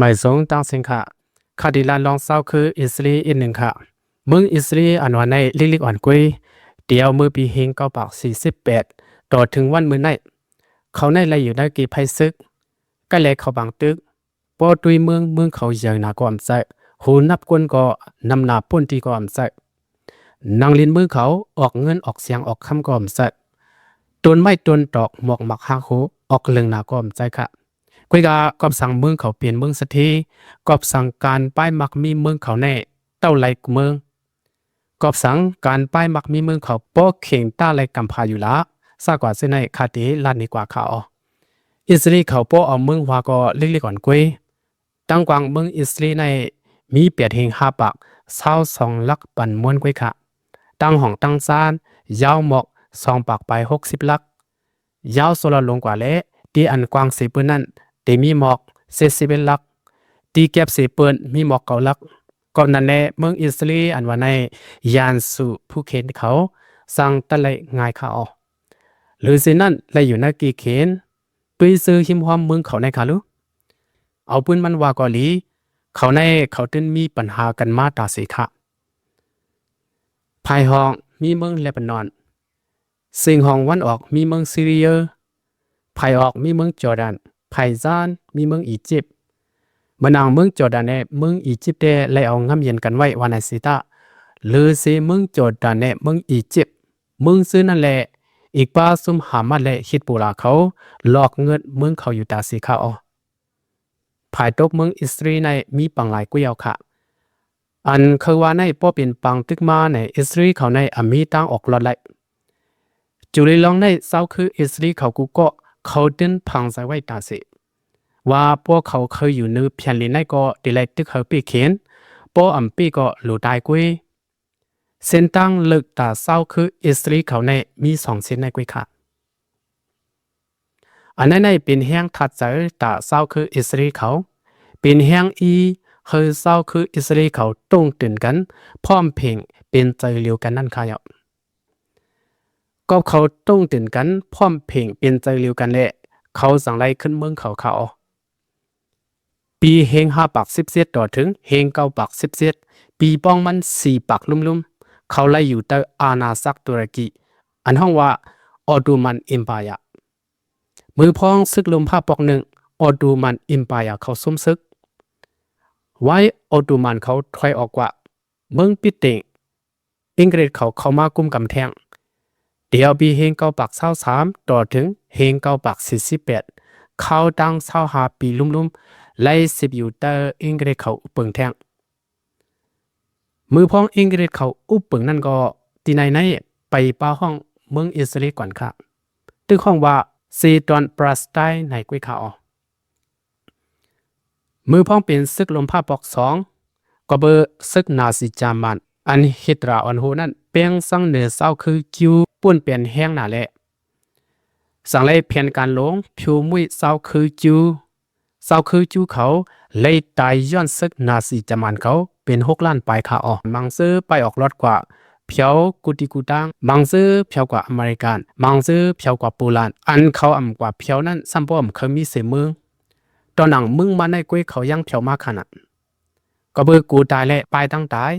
ໝາຍສົງຕາງເສັງຂະ ຄະດີລານລອງຊາວຄືອິດສະຣີອີກໜຶ່ງຂະ ເມືອງອິດສະຣີອັນວ່າໃນລິກໆອ່ອນກຸຍ ດຽວເມື່ອປີເຮງເກົ້າປາກສີ່ສິບແປດ ຕໍ່ເຖິງວັນມື້ໃນ ເຂົາໃນໄລ່ຢູ່ໃນກີໄພເສິກ ໃກ້ແລເຂົ້າບັງຕຶກ ບໍ່ຕຸ້ຍເມືອງ ເມືອງເຂົາໃຫຍ່ໜາກໍອຳໃຈ ຫູນັບຄົນກໍນຳໜາປຸ້ນຕີກໍອຳໃຈ ນາງລິນເມືອງເຂົາ ອອກເງິນອອກສຽງອອກຄຳກໍອຳໃຈ ຕົ້ນໄມ້ຕົ້ນຕອກໝອກໝາກຮາກໂຮ ອອກເລິງໜາກໍອຳໃຈຂະ ກຸຍກາ ກອບສັງເມືອງເຂົາເປັນເມືອງສະເຖ ກອບສັງການປ້າຍມັກມີເມືອງເຂົາແນ່ ເຕົ້າໄລເມືອງ ກອບສັງການປ້າຍມັກມີເມືອງເຂົາ ບໍ່ເຄັ່ງຕ້ານໄລກຳພາຢູ່ລະ ຊາກວ່າຊື່ໃນຄາເຕລາດນີ້ກວ່າຂາວ ອິດສະຣີເຂົາບໍ່ເອົາເມືອງຫວາກໍເລັກໆອ່ອນກຸຍ ຕັ້ງກວ້າງເມືອງອິດສະຣີໃນມີແປດເຮງຫ້າປາກຊາວສອງຫຼັກປັນມ້ວນກຸຍຂະ ຕັ້ງຫ້ອງຕັ້ງຊານ ຍາວໝອກສອງປາກປາຍຫົກສິບຫຼັກ ຍາວໂຊລະລົງກວ່າແລະ ທີ່ອັນກວ້າງເສເປີນນັ້ນ ເຕມີໝອກເຈັດສິບເອັດຫຼັກ ທີ່ແກັບເສເປີນມີໝອກເກົ້າຫຼັກ ກໍນັ້ນແລະ ເມືອງອິດສະຣີອັນວ່າໃນ ຢ້ານສູ່ຜູ້ເຂນເຂົາ ສ້າງຕັດໄລງ່າຍຂາວ ຫຼືເສນັ້ນ ໄລຢູ່ໃນກີເຂນ ຕຸ້ຍຊື່ຫິມຮ່ອມເມືອງເຂົາໃນຂະລູ ເອົາປືນມັນວ່າກໍດີ ເຂົາໃນເຂົາຕື່ນມີປັນຫາກັນມາຕາເສຂະ ພາຍຮອງມີເມືອງເລບານອນ ເຊິ່ງຫ້ອງວັນອອກມີເມືອງຊີເຣຍ ພາຍອອກມີເມືອງຈໍດານ ພາຍຊານມີເມືອງອີຈິບ ມານາງເມືອງຈໍດານແລະເມືອງອີຈິບແຕ່ໄລ່ເອົາງຳເຢັນກັນໄວ້ວ່າໃນເສຕາ ຫຼືເສເມືອງຈໍດານແລະເມືອງອີຈິບ ເມືອງຊື່ນັ້ນແລະ ອີກປາຊຸມຮາມາດແລະຮິດໂບລາເຂົາ ຫຼອກເງິນເມືອງເຂົາຢູ່ຕາເສຂະອອ ພາຍຕົກເມືອງອິດສະຣີໃນມີປາງຫຼາຍກວ່າເອົາຂະ ອັນເຄີຍວ່າໃນບໍ່ເປັນປາງຕຶກມາໃນອິດສະຣີເຂົາໃນອາມີທາງອອກລອດໄດ້ ຈູລີລອງໃນຊາວຄືອິດສະຣີເຂົາກູເກາະ ເຂົາຕື່ນຝັງໃຈໄວ້ຕາເສ ວ່າພວກເຂົາເຄີຍຢູ່ເນີແຜ່ນດິນໃນກໍໄດ້ໄລ່ຕຶກເຮົາເປເຂນ ບໍ່ອຳເປກໍໂຫຼຕາຍກຸຍ ເສັ້ນທາງເລິກຕາຊາວຄືອິດສະຣີເຂົາໃນມີສອງເສັ້ນໃນກຸຍຂະ ອັນໃນໃນເປັນແຮງທັດໃຈຕາຊາວຄືອິດສະຣີເຂົາ ເປັນແຮງອີ່ເຮີຊາວຄືອິດສະຣີເຂົາຕົງຕື່ນກັນ ພ້ອມເພງເປັນໃຈລຽວກັນນັ້ນຂະເຈົ້າ ກໍເຂົາຕົງຕື່ນກັນ ພ້ອມເພງເປັນໃຈລຽວກັນແລະ ເຂົາຈັ່ງໄລ່ຂຶ້ນເມືອງເຂົາຂະອອ ປີເຮງຫ້າປາກສິບເຈັດຕໍ່ເຖິງເຮງເກົ້າປາກສິບເຈັດ ປີປ້ອງມັນສີ່ປາກລຸ່ມໆ ເຂົາໄລ່ຢູ່ໃຕ້ອານາຈັກຕຸລະກີ ອັນຮ້ອງວ່າ Ottoman Empire ມື້ພ້ອງເສິກໂລມພາກປອກໜຶ່ງ Ottoman Empire ເຂົາຊຸມເສິກ ໄວ້ Ottoman ເຂົາຖອຍອອກກວ່າ ເມືອງປິດເຕັງ ອັງກິດເຂົາເຂົ້າມາກຸມກຳແທງ ແຕ່ເອົາປີເຮງເກົ້າປາກຊາວສາມຕໍ່ເຖິງເຮງເກົ້າປາກສີ່ສິບແປດ ຄາວຕັ້ງຊາວຫ້າປີລຸ່ມໆ ໄລ່ສິບຢູ່ໃຕ້ອັງກິດເຂົາອຸບເປິງແທງ ມື້ພ້ອງອັງກິດເຂົາອຸບເປິງນັ້ນກໍ ທີ່ໃນໃນໄປປາຫ້ອງເມືອງອິດສະຣີກ່ອນຂະ ຕຶກຮ້ອງວ່າ Seddon Palestine ໃນກຸຍຂະອອ ມື້ພ້ອງເປັນເສິກໂລມພາກປອກສອງ ກໍເບີເສິກນາຊີຈາມານ ອັນຮິດຣາອອນໂຮນັ້ນ ແປງສັງເໜີຊາວຄືຈິວ ປຸ້ນແປນແຮງໜາແລະ ສັງໄລແຜນການຫຼວງຜິວມຸ້ຍຊາວຄືຈິວ ຊາວຄືຈິວເຂົາ ໄລ່ຕາຍຍ້ອນເສິກນາຊີຈາມານເຂົາ ເປັນຫົກລ້ານປາຍຂະອອ ມັງເຊີໄປອອກລອດກວ່າ ແຖວກູຕີກູຕາງ ມັງເຊີແຖວກວ່າອາເມລິການ ມັງເຊີແຖວກວ່າໂປລານ ອັນເຂົາອຳກວ່າແຖວນັ້ນ ຊ້ຳບໍ່ອຳເຄີຍມີເສເມືອງ ຕອນໜັງເມືອງມາໃນກຸຍເຂົາຍັງແຖວມາຂະໜາດ ກໍເບີກູຕາຍແລະປາຍຕັ້ງຕາຍ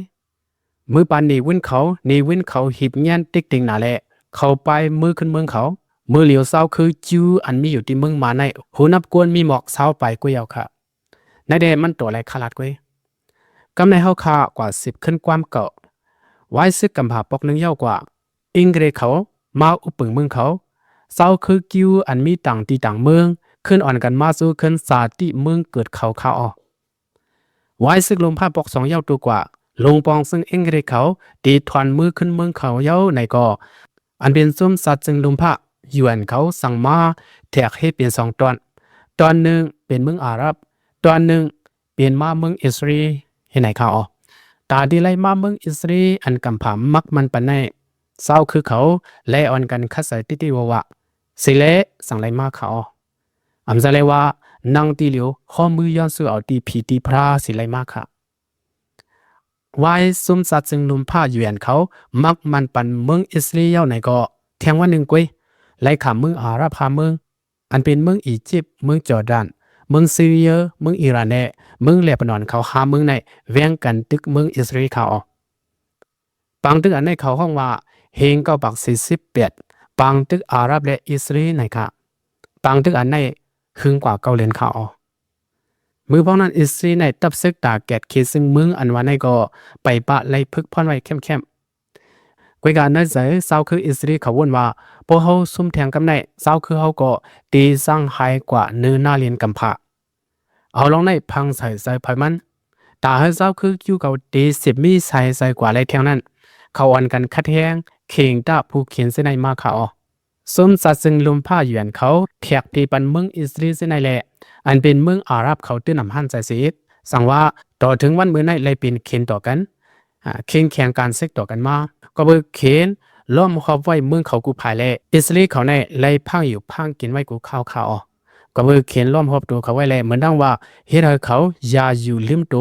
ມື້ປານເນວິນເຂົາ ເນວິນເຂົາຫີບແງນຕິກຕິງໜາແລະ ເຂົາປາຍມືຂຶ້ນເມືອງເຂົາ ມື້ຫຼຽວຊາວຄືຈິວອັນມີຢູ່ທີ່ເມືອງມາໃນ ຫູນັບກວນມີໝອກຊາວປາຍກວ່າເອົາຂະ ໃນແດ່ມັນໂຕໄລຄະລາດກວ່າ ກຳໃນເຮົາຄາກວ່າສິບຂຶ້ນຄວາມເກົ່າ ໄວ້ເສິກກຳພາປອກໜຶ່ງເຍົາກວ່າ ອັງກິດເຂົາມາອຸບເປິງເມືອງເຂົາ ຊາວຄືຈິວອັນມີຕ່າງທີ່ຕ່າງເມືອງ ຂຶ້ນອ່ອນກັນມາສູ່ຂຶ້ນສາຕິເມືອງເກີດເຂົາຂະອອ ໄວ້ເສິກໂລມພາກປອກສອງເຍົາໂຕກວ່າ ລົງປອງເຊິ່ງອັງກິດເຂົາ ຕີຖອນມືຂຶ້ນເມືອງເຂົາເຍົາໃນກໍ ອັນເປັນຊຸມຊາດເຊິ່ງລຸມພະ ຢູເອັນ ເຂົາສັ່ງມາແທກເຮັດເປັນສອງຕອນ ຕອນໜຶ່ງເປັນເມືອງອາຣັບ ຕອນໜຶ່ງເປັນມາເມືອງອິດສະຣີ ເຮັດໃນຂະອອ ຕາທີ່ໄລ່ມາເມືອງອິດສະຣີ ອັນກຳພາມັກມັນປານໃນ ຊາວຄືເຂົາ ແລອອນກັນຂັດໃຈຕິຕິວະວະ ຊິແລສັງໄລມາຂະອອ ອຳສະໄລວ່າ ນັ່ງຕີຫຼຽວ ຂໍ້ມືຍ້ອນສູ້ເອົາຕີຜີຕີພຣາ ຊິໄລມາຂະ ວາຍຊຸມຊາດເຊິ່ງລຸມພະ ຢູເອັນ ເຂົາ ມັກມັນປັນເມືອງອິດສະຣີເຍົາໃນກໍ ແທງວັນໜຶ່ງກວຍ ໄລຂາມເມືອງອາຣັບຫ້າເມືອງ ອັນເປັນເມືອງອີຈິບ ເມືອງຈໍດານ ເມືອງຊີເຣຍ, ເມືອງອີຣານ ແລະ ເມືອງເລບານອນ ເຂົາຫ້າເມືອງໃນແຫວ່ງກັນຕຶກເມືອງອິດສະຣາເອນເຂົາ. ປາງຕຶກອັນໃນເຂົາຮ້ອງວ່າ ເຮງເກົ້າປາກສີ່ສິບແປດ ປາງຕຶກອາຣັບ ແລະ ອິດສະຣາເອນໃນຂະ ປາງຕຶກອັນໃນຫຶງກວ່າເກົ້າເດືອນຂະ. ມື້ພວກນັ້ນ ອິດສະຣາເອນໃນ ຕັບເສິກຕາແກດເຂດເຊິ່ງເມືອງອັນວ່າໃນກໍໄປປະໄລ່ຝຶກຜ່ອນໄວ້ແຄມໆ. ກວຍກາໃນໃຈຊາວຄືອິດສະຣາເອນເຂົາວົນວ່າ ພວກເຮົາຊຸມແທງກັບໃນ ຊາວຄືເຮົາກໍຕີສ້າງຫາຍກວ່າເນີນາລຽນກຳພາ. ເອົາລອງໃນພັງໃສ່ໃສ່ໄພມັນ ຕາໃຫ້ຊາວຄືຢູ່ເຂົາຕີສິບມີໃສ່ໃສ່ກວ່າໄລ່ແທງນັ້ນ ເຂົາອ່ອນກັນຂັດແຮງເຄັ່ງຕາຜູ້ເຂນເສນໃນມາຂະອອ. ສົມສັດເຊິ່ງລົມຟ້າຢວນເຂົາແຂກທີ່ປັນເມືອງອິດສະຣາເອນໃນແລະ ອັນເປັນເມືອງອາຣັບເຂົາຕື່ນອຳຫັນໃຈເສດ ສັງວ່າຕໍ່ເຖິງວັນມື້ໃນໄລ່ເປັນເຂນຕໍ່ກັນ ອາ ເຄັ່ງແຂງການເຊັກຕໍ່ກັນມາ ກໍເບີເຂນລ້ອມຮອບໄວ້ເມືອງເຂົາກູພາຍແລະ ອິດສະຣາເອນເຂົາໃນໄລ່ພັງຢູ່ພັງກິນໄວ້ກູຄາວຂະອອ. ກໍເບີເຂນລ້ອມຮອບໂຕເຂົາໄວ້ແລະ ເໝືອນດັ່ງວ່າເຮັດໃຫ້ເຂົາຢ່າຢູ່ລືມໂຕ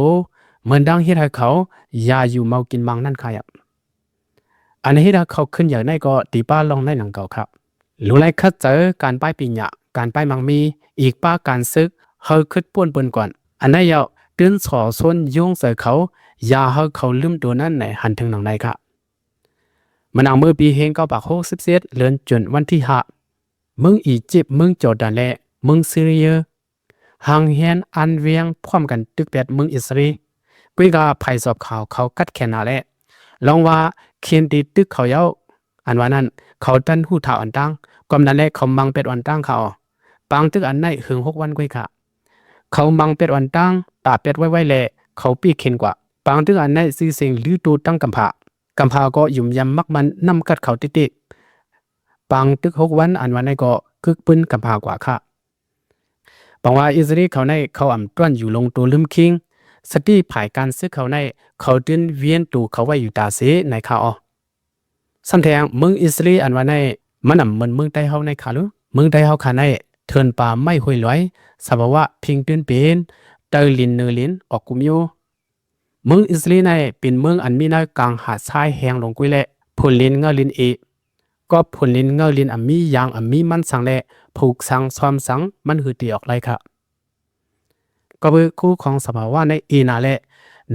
ເໝືອນດັ່ງເຮັດໃຫ້ເຂົາຢ່າຢູ່ເມົາກິນມັງນັ້ນຂະອອ. ອັນເຮັດໃຫ້ເຂົາຂຶ້ນໃຫຍ່ໃນກໍຕີປ້າລອງໃນໜັງເກົ່າຂະ ລູໄລຄັດໃຈການປ້າຍປີຍະ ການປ້າຍມັງມີ ອີກປ້າການເສິກ ເຮົາຄຶດປ້ວນເປິນກ່ອນ ອັນໃນເຍົາຕື່ນສໍຊົນໂຍງໃສ່ເຂົາ ຢ່າເຮົາເຂົາລືມໂຕນັ້ນໃນຫັນເຖິງໜັງໃນຂະ. ມານັ່ງເມື່ອປີເຮງເກົ້າປາກຫົກສິບເຈັດ ເດືອນຈຸນວັນທີຫ້າ ເມືອງອີຢິບ ເມືອງຈໍດານ ແລະ ເມືອງຊີເຣຍ ຫາງແຮນອັນແວງພ້ອມກັນຕຶກແປດເມືອງອິດສະຣາເອນ ກວຍກາໄພສອບຂາວເຂົາກັດແຂນໜາແລະ ລອງວ່າເຂນຕີຕຶກເຂົາເຍົາ ອັນວ່ານັ້ນ ເຂົາຕັນຮູ້ທ່າອ່ອນຕັ້ງ ກວມນັ້ນແລະ ເຂົາມັງແປດອ່ອນຕັ້ງຂະອອ. ປາງຕຶກອັນໃນເຫິງຫົກວັນກວຍກາ ເຂົາມັງແປດອ່ອນຕັ້ງ ຕາແປດໄວ້ໄວ້ແລະ ເຂົາປີ້ເຂນກວ່າ ປາງຕຶກອັນໃນຊື່ເສງລືໂຕຕັ້ງກຳພາ ກຳພາກໍຫຍຸມຢຳມັກມັນນຳກັດເຂົາຕິຕິ ປາງຕຶກຫົກວັນອັນວ່າໃນກໍກຶກປຶ້ນກຳພາກວ່າຂະ. ປາງວ່າອິດສະຣາເອນເຂົາໃນເຂົາອຳຕ້ອນຢູ່ລົງໂຕລືມຄິງ ສະຕິພາຍການເສິກເຂົາໃນເຂົາຕື່ນວຽນໂຕເຂົາໄວ້ຢູ່ຕາເສໃນຂະອອ. ຊ້ຳແທງເມືອງອິດສະຣາເອນອັນວ່າໃນ ມັນອຳເໝືອນເມືອງໃຕ້ເຮົາໃນຂະລູ ເມືອງໃຕ້ເຮົາຂະໃນ ເທີນປ່າໄມ້ຫ້ວຍລອຍ ສະພາວະພິງຕື່ນເປັນ ໃຕ້ລິນເນີລິນອອກກຸມຢູ່. ເມືອງອິດສະຣາເອນໃນເປັນເມືອງອັນມີໃນກາງຫາດຊາຍແຮງລົງກຸ້ຍແລະ ຜົນລິນເຫງົາລິນເອ ກໍຜົນລິນເຫງົາລິນອຳມີຢາງອຳມີມັນສັງແລະ ຜູກສັງຊອມສັງມັນຫືອຕີອອກໄລ່ຂະ. ກໍເບີຄູ່ຂອງສະພາວະໃນເອນາແລະ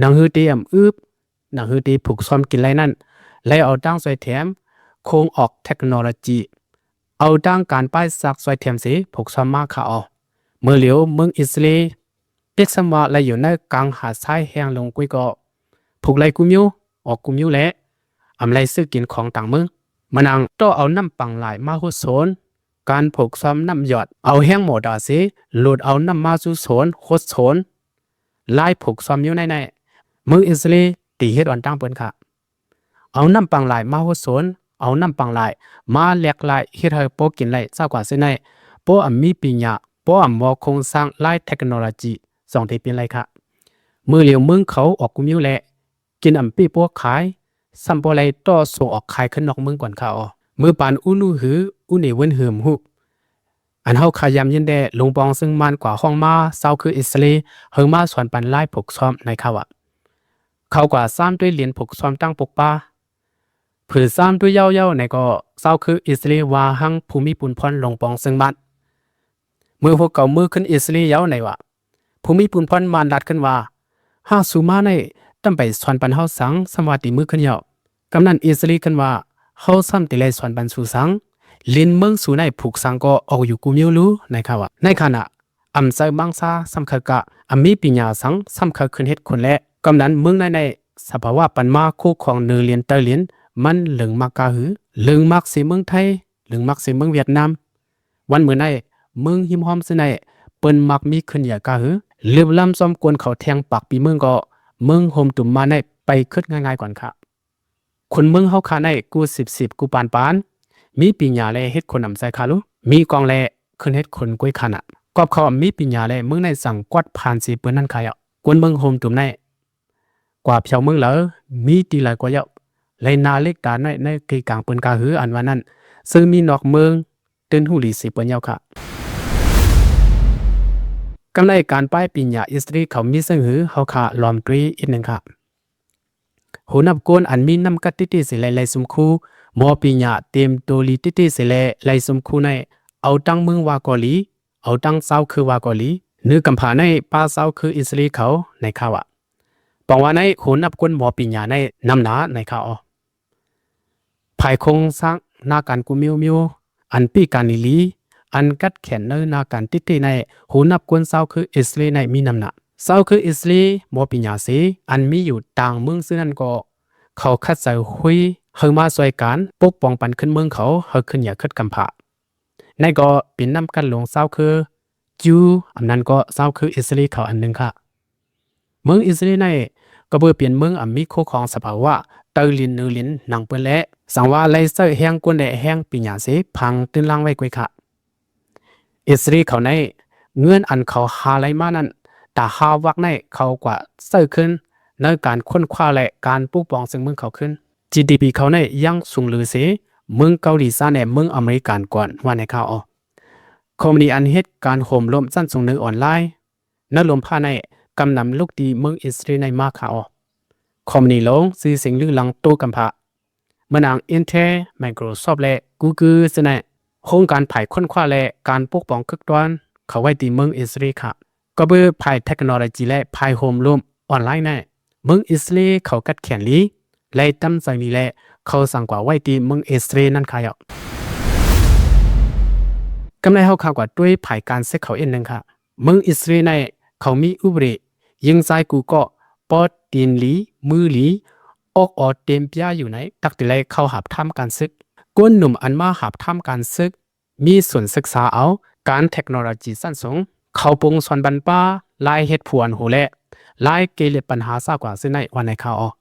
ໜັງຫືອຕີອຳອຶບ ໜັງຫືອຕີຜູກຊອມກິນໄລ່ນັ້ນ ໄລ່ເອົາຕັ້ງຊ່ວຍແຖມ ໂຄງອອກເທັກໂນໂລະຈີ ເອົາຕັ້ງການປ້າຍສັກຊ່ວຍແຖມເສຜູກຊອມມາຂະອອ. ເມື່ອຫຼຽວເມືອງອິດສະຣາເອນ ເປັກຊ້ຳວ່າໄລ່ຢູ່ໃນກາງຫາດຊາຍແຮງລົງກຸ້ຍກໍ ຜູກໄລ່ກຸມຢູ່ ອອກກຸມຢູ່ແລະ ອຳໄລ່ຊື້ກິນຂອງຕ່າງເມືອງ ມານັ່ງຕໍ່ເອົານ້ຳປັງຫຼາຍມາຫົດໂສນ ການຜູກຊອມນ້ຳຢອດ ເອົາແຮງມໍຕາເສ ໂຫຼດເອົານ້ຳມາສູ່ໂສນ ຫົດໂສນ ລາຍຜູກຊອມຢູ່ໃນໃນ ເມືອງອິດສະຣາເອນຕີເຮັດອ່ອນຕັ້ງເປິນຂະ. ເອົານ້ຳປັງຫຼາຍມາຫົດໂສນ ເອົານ້ຳປັງຫຼາຍມາແລກລາຍ ເຮັດໃຫ້ພໍກິນໄລ່ຊາກວ່າເຊັ່ນໃນ ພໍອຳມີປີຍະ ພໍອຳບໍ່ໂຄງສ້າງລາຍເທັກໂນໂລຈີ ສອງທີ່ປິ່ນໄລ່ຂະ. ມື້ຫຼຽວເມືອງເຂົາອອກກຸມຢູ່ແລະ ກິນອຳປີ້ປົວຂາຍ ຊ້ຳບໍ່ໄລ່ຕໍ່ສົ່ງອອກຂາຍຂຶ້ນນອກເມືອງກ່ອນຂະອອ. ມື້ປານອູນູຫື ອູເນເວິນຫືມຫູ ອັນເຮົາຂາຍາມເຢັນແດ່ ຫຼົງປອງເຊິ່ງມານກວ່າຮ້ອງມາ ຊາວຄືອິດສະຣາເອນ ເຮີມາສອນປັນລາຍຜູກຊອມໃນຂະວ່າ ເຂົາກວ່າຊ້ຳດ້ວຍຫຼຽນຜູກຊອມຕັ້ງປົກປາ ຜືນຊ້ຳດ້ວຍເຍົາເຍົາໃນກໍ ຊາວຄືອິດສະຣາເອນວ່າຮັ່ງພູມີປຸນພອນຫຼົງປອງເຊິ່ງມານ ເມື່ອພວກເຂົາມື້ຂຶ້ນອິດສະຣາເອນເຍົາໃນວ່າ ພູມີປຸນພອນມານລາດຂຶ້ນວ່າ ຫາກສູມາໃນ ຕ້ອງໄປສອນປັນເຮົາສັງ ຊ້ຳວ່າຕີມື້ຂຶ້ນເຍົາ. ກຳນັ້ນອິດສະຣາເອນຂຶ້ນວ່າ ເຮົາຊ້ຳຕີໄລ່ສອນປັນສູສັງ ລິນເມືອງສູໃນຜູກສັງກໍອອກຢູ່ກູມິວລູ ໃນຂະວ່າ ໃນຂະນະ ອຳໃຈມັງຊາຊ້ຳເຄີຍກະ ອຳມີປີຍາສັງຊ້ຳເຄີຍຂຶ້ນເຮັດຄົນແລະ ກຳນັ້ນເມືອງໃນໃນ ສະພາວະປັນມາຄູ່ຂອງເນີລິນໃຕ້ລິນ ມັນເລິງມັກກະຫື ເລິງມັກເສເມືອງໄທ ເລິງມັກເສເມືອງຫວຽດນາມ. ວັນມື້ໃນ ເມືອງຮິມຮ່ອມຊື່ໃນ ເພິ່ນມັກມີຂຶ້ນໃຫຍ່ກະຫື ເຫຼືອບລ້ຳຊອມກວນເຂົາແທງປາກປີເມືອງກໍ ເມືອງໂຮມຕຸມມາໃນໄປຄຶດງ່າຍໆກ່ອນຂະ. ຄົນເມືອງເຮົາຂະໃນ ກູສິບສິບ ກູປານປານ ມີປີຍາແລເຮັດຄົນອຳໃຈຂະລູ ມີກອງແລຂຶ້ນເຮັດຄົນກວຍຂະນະ ກອບເຂົາມີປີຍາແລເມືອງໃນສັງກວດຜ່ານເສເປີນນັ້ນຂະເຍົາ ກວນເມືອງໂຮມຕຸມໃນ ກວ່າພຽວເມືອງເລີ ມີຕີຫຼາຍກວ່າເຍົາ ແລນາເລັກຕານ້ອຍໃນເກກາງເປີນກະຫື ອັນວ່ານັ້ນ ເຊິ່ງມີນອກເມືອງ ຕື່ນຫູຫຼີເສເປີນເຍົາຂະ. ກຳໃນການປ້າຍປີຍາອິດສະຕຣີເຂົາມີເຊິ່ງຫື ເຮົາຂະລອມຕຸ້ຍອີກໜຶ່ງຂະ. ໂຮນັບກວນອັນມີນ້ຳກັດຕິຕິເສແລໄລຊຸມຄູ ໝໍປີຍາເຕັມໂຕລີຕິຕິເສແລໄລຊຸມຄູໃນ ເອົາຕັ້ງເມືອງວ່າກໍດີ ເອົາຕັ້ງຊາວຄືວ່າກໍດີ ເນື້ອກຳພາໃນປ່າເຊົາຄືອິດສະເຣນເຂົາໃນຂ່າວວ່າ ປອງວ່າໃນໂຫນັບຄົນໝໍປີນຍາໃນນຳໜ້າໃນຂ່າວອອກ ພາຍໂຄງສ້າງໜ້າການກູມີວມີວ ອັນປີການລີລີ ອັນກັດແຂນເນີໜ້າການຕິດຕິໃນໂຫນັບຄົນເຊົາຄືອິດສະເຣນໃນມີນຳໜ້າ ເຊົາຄືອິດສະເຣນໝໍປີນຍາເຊ ອັນມີຢູ່ຕ່າງເມືອງຊື່ນັ້ນກໍ ເຂົາຄັດໃຈຮຸຍເຮົາມາຊ່ວຍກັນປົກປ້ອງປັນຂຶ້ນເມືອງເຂົາເຮົາຂຶ້ນຢ່າເກີດກຳພາ ໃນກໍເປັນນຳກັດລົງເຊົາຄື ຈູ ອຳນັ້ນກໍເຊົາຄືອິດສະເຣນເຂົາອັນໜຶ່ງຄ່ະ. ເມືອງອິດສະເຣນໃນກໍເບີເປັນເມືອງອຳມີຄູ່ຄອງສະພາວະ ໃຕ້ດິນເນີດິນໜັງເປີນແລະ ສັງວ່າໄລ່ເຊີແຮງກົນແລະແຮງປີນຍາເຊ ພັງຕື່ນລ້າງໄວ້ກວ່າຄ່ະ. ອິດສະເຣນເຂົາໃນເງິນອັນເຂົາຫາໄລ່ມານັ້ນ ຕາຫ້າວັກໃນເຂົາກວ່າເຊີຂຶ້ນ ໃນການຄົ້ນຄວ້າແລະການປົກປ້ອງເຊິ່ງເມືອງເຂົາຂຶ້ນ. ຈີດີພີເຂົາໃນຍັງສູງເລີເຊ ເມືອງເກົາຫຼີໃຕ້ແລະເມືອງອາເມລິກັນກ່ອນວ່າໃນຂ່າວອອກ. ຄອມພານີອັນເຮັດການໂຫມລົມຊັ້ນສູງເນີອອນລາຍ ເນີລົມຟ້າໃນກຳນຳລຸກຕີເມືອງອິດສະເຣນໃນມາຄ່າອອກ. ຄອມພານີລົງຊື່ສຽງລືຫຼັງໂຕກຳພາ ເໝືອນດັ່ງ Intel Microsoft ແລະ Google ເຊິ່ງໃນໂຄງການພາຍຄົ້ນຄວ້າແລະການປົກປ້ອງເກີກຕ້ອນເຂົ້າໄວ້ທີ່ເມືອງອິດສະເຣນຄ່ະ. ກໍເບີພາຍເທັກໂນໂລຈີແລະພາຍໂຮມລົມອອນລາຍໃນເມືອງອິດສະເຣນເຂົາກັດແຂນລີ ແລະຕຳໃຈລີແລະເຂົາສັ່ງກວ່າໄວ້ທີ່ເມືອງອິດສະເຣນນັ້ນຄ່າເຈົ້າ. ກຳໃນເຮົາຄ່າກວ່າດ້ວຍພາຍການເຊັກເຂົາເອັນໜຶ່ງຄ່ະ. ເມືອງອິດສະເຣນໃນເຂົາມີອຸບາຣີ ຍິງຊາຍກູເກາະ ປອດຕີນລີ ມືລີ ອອກອອເຕັມປຽຢູ່ໃນ ຕັກທີ່ໄລ່ເຂົ້າຫາບທາມການເຊັກ. ຄົນໜຸ່ມອັນມາຫາບທາມການເຊັກ ມີສ່ວນສຶກສາເອົາການເທັກໂນໂລຈີຊັ້ນສູງ ເຂົາປົງສອນບັນປາ ລາຍເຮັດຜູ້ອັນຮູ້ແລະ ລາຍເກເລັດບັນຫາຊາກວ່າເຊັ່ນໃນວ່າໃນຂ່າວອອກ.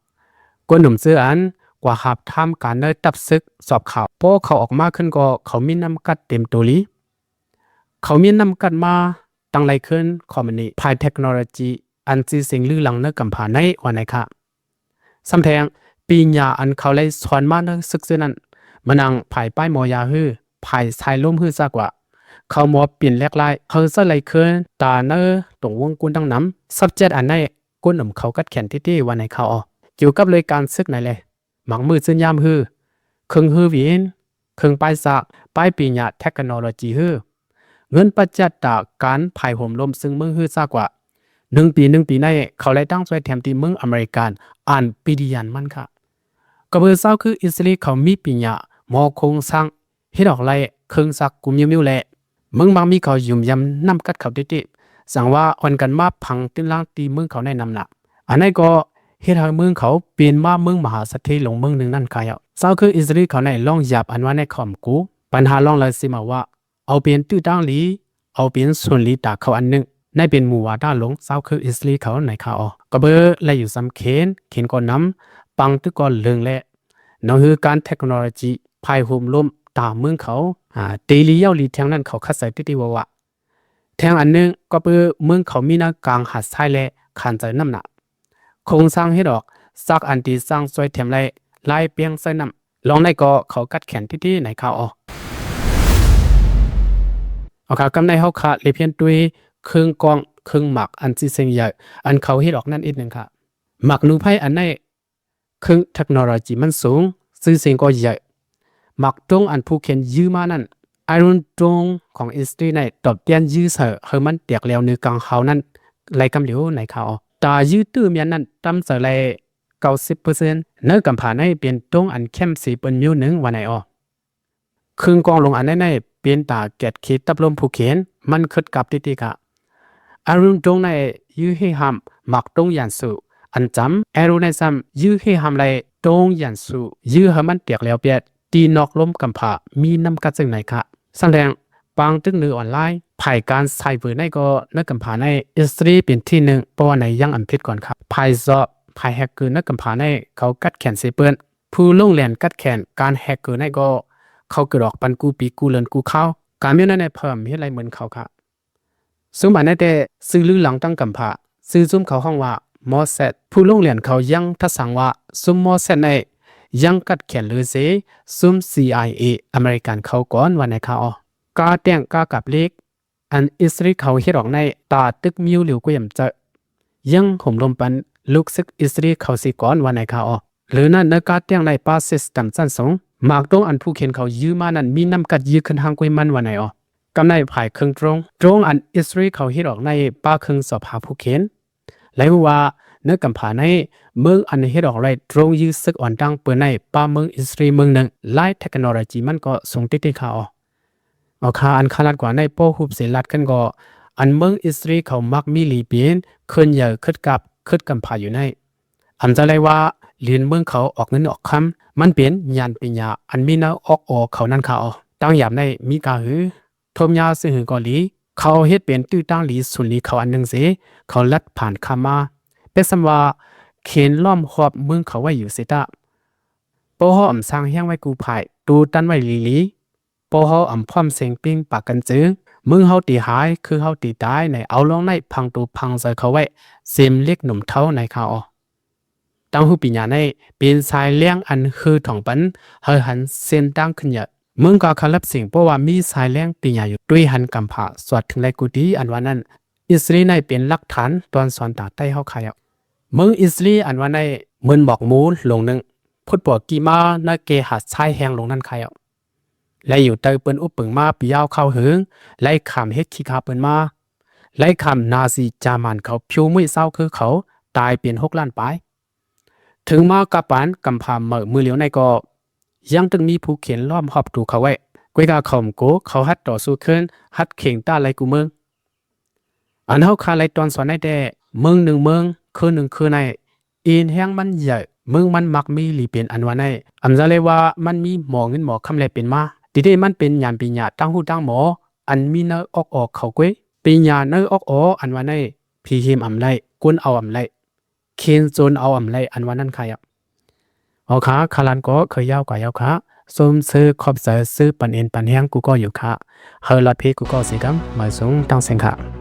ຄົນໜຸ່ມເຈີອັນກວ່າຫາບທາມການເນີຕັບເຊັກສອບເຂົາ ພໍເຂົາອອກມາຂຶ້ນກໍເຂົາມີນ້ຳກັດເຕັມໂຕລີ. ເຂົາມີນ້ຳກັດມາຕັ້ງໄລ່ຂຶ້ນຄອມພານີພາຍເທັກໂນໂລຈີ ອັນຊື່ສຽງລືຫຼັງເນີກຳພາໃນວ່າໃນຄ່າ. ຊ້ຳແທ້ງ ປີນຍາອັນເຂົາໄດ້ສອນມາເນີເຊິ່ງເທື່ອນັ້ນ ມານັ່ງພາຍປ້າຍໝໍຢາຮື ພາຍຊາຍລົມຮືຊາກວ່າ ເຂົາໝໍປິ່ນແຫຼກຫຼາຍ ເຮົາໃຊ້ໄລ່ຄືນຕາເນີຕົງວົງກຸນດັ່ງນຳ ຊັບແຈັດອັນໃນ ກົນອຳເຂົາກັດແຂນຕິຕິວ່າໃນຂ່າວອອກ. ກ່ຽວກັບເລື່ອງການເຊິ່ງໃນແລ ໝາກມືດຊືນຍາມຮື ເຄື່ອງຮືວິນ ເຄື່ອງປ້າຍສາກ ປ້າຍປີນຍາເທັກໂນໂລຈີຮື ເງິນປະຈັດຕາການພາຍໂຮມລົມເຊິ່ງເມືອງຮືຊາກວ່າ ໜຶ່ງປີ ໜຶ່ງປີໃນ ເຂົາໄດ້ຕັ້ງຊ່ວຍແຖມທີ່ເມືອງອາເມລິກັນ ອັນປີດີຍານມັນຄ່າ. ກໍເບີເຊົາຄືອິດສະເຣນເຂົາມີປີນຍາ ໝໍໂຄງສ້າງ ເຮັດອອກໄລ່ເຄື່ອງຈັກກູມີວມີວແລະ ເມືອງບາງມີເຂົາຫຍຸມຢຳນ້ຳກັດເຂົາຕິຕິ ສັງວ່າອ່ອນກັນມາພັງຕື່ນລ້າງຕີເມືອງເຂົາໃນນຳໜ້າ. ອັນໃນກໍເຮັດໃຫ້ເມືອງເຂົາເປັນມາເມືອງມະຫາເສດຖີຫຼວງເມືອງໜຶ່ງນັ້ນກາຍເອົາ. ເຈົ້າຄືອິດສະເຣນເຂົາໃນລອງຢາບອັນວ່າໃນຄອມກູ ບັນຫາລອງລາຍຊິມາວ່າ ເອົາເປັນຕື້ຕ່າງລີ ເອົາເປັນສ່ວນລີຕາເຂົາອັນໜຶ່ງ ໃນເປັນໝູ່ວາຕາຫຼວງເຈົ້າຄືອິດສະເຣນເຂົາໃນຄາອອກ. ກໍເບີໄລ່ຢູ່ຊຳເຂນ ເຂນກໍນຳ ປັງຕຶກກໍເລິງແລະ ໜັງສືການເທັກໂນໂລຈີ ພາຍໂຮມລົມຕາເມືອງເຂົາ ອາ ເຕລີເຍົາລີແທງນັ້ນເຂົາຄັດໃສ່ຕິຕິວ່າວ່າ ແທງອັນໜຶ່ງກໍເປີເມືອງເຂົາມີນາກາງຫາດຊາຍແລະ ຄານໃຈນ້ຳໜາ ໂຄງສ້າງເຮັດອອກ ຈາກອັນທີ່ສ້າງຊ່ວຍແຖມໄດ້ ລາຍແປງໃສ່ນ້ຳ ລອງໄດ້ກໍເຂົາກັດແຂນຕິຕິໃນຄາອອກ. ເອົາຄາ ກຳໃນເຮົາຄາເລພຽນຕຸ້ຍ ເຄື່ອງກ້ອງ ເຄື່ອງໝາກ ອັນຊື່ສຽງໃຫຍ່ ອັນເຂົາເຮັດອອກນັ້ນອີກໜຶ່ງຄາ ໝາກໜູໄພອັນໃນ ເຄື່ອງເທັກໂນໂລຈີມັນສູງ ຊື່ສຽງກໍໃຫຍ່ ໝາກຕົງອັນຜູ້ຂຽນຢືມມານັ້ນ ໄອຣອນໂດຣນຂອງອິດສະຕຣີໃນຕອບແທນຢືມໃສ່ໃຫ້ມັນແຕກແຫຼວເໜືອກາງເຮົານັ້ນ ໄລ່ກຳຫຼຽວໃນຄາອອກ ຕາຢືມຕື້ມຽນນັ້ນ ຕຳໃສ່ໄລ່ເກົ້າສິບເປີເຊັນ ເນີກຳຜາໃນເປັນຕົງອັນແຄມສີເປີ້ນມິວໜຶ່ງວ່າໃນອອກ. ເຄື່ອງກ້ອງລົງອັນໃນໃນ ເປັນຕາແກດເຂດຕັບລົມຜູ້ຂຽນ ມັນເຄີດກັບຕິຕິກະ ອາລຸນຕົງໃນ ຢື້ເຮຫ້າມ ໝາກຕົງຢານສູ ອັນຈຳ ແອໂຣໃນຊ້ຳ ຢື້ເຮຫ້າມໄລ ຕົງຢານສູ ຢື້ໃຫ້ມັນແຕກແຫຼວແປດ ຕີນອກລົມກຳຜາ ມີນ້ຳກັດເຊິ່ງໃນຄະ ສຳແດງ ປາງຕຶກເໜີອອນລາຍ ພາຍການໄຊເບີໃນກໍ ເນີກຳຜາໃນ ອິດສະຕຣີເປັນທີໜຶ່ງ ເພາະວ່າໃນຍັງອຳຜິດກ່ອນຄະ ພາຍຊອບ ພາຍແຮັກເກີເນີກຳຜາໃນ ເຂົາກັດແຂນເຊເປີ້ນ ຜູ້ລົງແລ່ນກັດແຂນການແຮັກເກີໃນກໍ ເຂົາເກີດອອກປັນກູປີກູເດືອນກູຄາວ ການມີນັ້ນໃນເພີ່ມເຮັດໄລເໝືອນເຂົາຄະ ຊຸມອັນໃນແຕ່ຊື່ລືຫຼັງຕັ້ງກຳຜາ ຊື່ຊຸມເຂົາຮ້ອງວ່າ ມອສແຊດ ຜູ້ລົງແລ່ນເຂົາຍັງທັດສັງວ່າ ຊຸມມອສແຊດໃນຍັງກັດແຂນເລີເຊ ຊຸມຊີໄອເອ ອາເມລິກັນເຂົາກ່ອນວ່າໃນຄາອອກ ກາແຕ່ງກາກັບເລກ ອັນອິດສະຕຣີເຂົາເຮັດອອກໃນ ຕາຕຶກມິວຫຼຽວກວຽມເຈີ ຍັງໂຫມລົມປັນລູກເຊກອິດສະຕຣີເຂົາເສກ່ອນວ່າໃນຄາອອກ ຫຼືນັ້ນເນີກາແຕ່ງໃນປາຊິສຕຳຊັ້ນສູງ ໝາກຕົງອັນຜູ້ຂຽນເຂົາຢືມມານັ້ນ ມີນ້ຳກັດຢື້ຂຶ້ນຮ່າງກວຍມັນວ່າໃນອອກ ກຳໃນຝ່າຍເຄື່ອງໂດຣນ ໂດຣນອັນອິດສະຣາເອນເຂົາເຮັດອອກໃນ ປະເຄື່ອງສອບຫາຜູ້ເຂນ ແລະ ຮູ້ວ່າໃນກຳພາໃນ ເມືອງອັນເຮັດອອກດ້ວຍໂດຣນຢື້ສຶກອ່ອນຕັ້ງເປີນໃນ ປະເມືອງອິດສະຣາເອນເມືອງໜຶ່ງ ຫຼາຍເທັກໂນໂລຈີມັນກໍສູງຕິດຕິຄາອອກ. ເອົາຄ່າ ອັນຂ້າລັດກວ່າໃນ ພໍຮູບເສນລັດຂຶ້ນກໍ ອັນເມືອງອິດສະຣາເອນເຂົາມັກມີຫຼີເປັນ ເຄື່ອນໃຫຍ່ ຄຶດກັບ ຄຶດກຳພາຢູ່ໃນ ອຳຈະໄລວ່າ ຫຼຽນເມືອງເຂົາອອກເງິນອອກຄຳ ມັນເປັນຍານປີຍາ ອັນມີໃນອອກອໍເຂົານັ້ນຄ່າອອກ. ຕັ້ງຍາມໃນມີກາຫື ທົບຍາຊື່ຫືກໍດີ ເຂົາເຮັດເປັນຕື້ຕັ້ງຫຼີສູນຫຼີເຂົາອັນໜຶ່ງເສ ເຂົາລັດຜ່ານຂ້າມມາ ເປັນສ່ຳວ່າ ເຂນລ້ອມຮອບເມືອງເຂົາໄວ້ຢູ່ເສຍຕາ ປະເຮົາອຳສ້າງແຮງໄວ້ກູ້ພາຍ ຕູຕັນໄວ້ຫຼີໆ ປະເຮົາອຳພ້ອມເສັງປິງປາກກັນເຈີ ເມືອງເຮົາຕີຫາຍ ຄືເຮົາຕີຕາຍໃນ ເອົາລອງໃນພັງຕູພັງໃຈເຂົາໄວ້ ເສັມເຫຼັກໜຸ່ມເທົາໃນຄ່າອອກ. ຕັ້ງຮູບປີຍາໃນ ເປັນສາຍແລງອັນເຮີທ່ອງປັນ ໃຫ້ຫັນເສັ້ນທາງຂຶ້ນຍາ ເມືອງກາຄາລັບສິງ ເພາະວ່າມີສາຍແລງປີຍາຢູ່ ດ້ວຍຫັນກຳພາສອດເຖິງໄລກູຕີ ອັນວ່ານັ້ນ ອິດສະຣີໃນເປັນຫຼັກຖານ ຕອນສອນຕາໃຕ້ເຮົາຂາຍອອກ ເມືອງອິດສະຣີອັນວ່າໃນ ເໝືອນໝອກໝູນໂລງໜຶ່ງ ພຸດປົວກີ້ມາໃນເກຫາຊາຍແຮງໂລງນັ້ນຂາຍອອກ ແລະ ຢູ່ໃຕ້ເປີ້ນອຸບປຶງມາປີຍາວຄາວເຫິງ ໄລ່ຂ້າມເຮັດຂີ້ຂ້າເປີ້ນມາ ໄລ່ຂ້າມນາຊີຈາມານເຂົາຜິວມຸ້ຍຊາວຄືເຂົາ ຕາຍເປັນຫົກລ້ານປາຍ. ເຖິງມາກະປານກຳພາເໝີມື້ຫຼຽວໃນກໍ ຍັງຕຶງມີຜູ້ເຂນລ້ອມຮອບຕູເຂົາໄວ້ ກວຍກາເຂົາບໍ່ໂກ ເຂົາຮັດຕໍ່ສູ້ຂຶ້ນ ຮັດເຄັ່ງຕ້ານໄລ່ກູເມືອງ. ອັນເຮົາຄາໄລ່ຕອນສອນໃນແຕ່ ເມືອງໜຶ່ງເມືອງ ຄືໜຶ່ງຄືໃນ ເອັນແຮງມັນໃຫຍ່ ເມືອງມັນມັກມີຫຼີເປັນອັນວ່າໃນ ອຳຈະໄລວ່າມັນມີໝໍເງິນໝໍຄຳແລເປັນມາ ຕິເດມັນເປັນຍານປີຍາຕັ້ງຫູຕັ້ງໝໍ ອັນມີໃນອອກອໍເຂົາກວຍ ປີຍາໃນອອກອໍອັນວ່າໃນ ຜີຫີມອຳໄລ ກົນເອົາອຳໄລ ເຂນໂຈນເອົາອຳໄລ ອັນວ່ານັ້ນຂາຍອອກ. ເອົາຄ່າ ຄາລັນກໍເຄີຍຍາວກວ່າຍາວຄ່າ ຊົມເຊີຍຂອບໃຈ ຊື່ປັນເອັນປັນແຮງກູກໍຢູ່ຄ່າ ເຮີລອດເພກູກໍສີດຳ ມາສູງຕັ້ງແສງຄ່າ.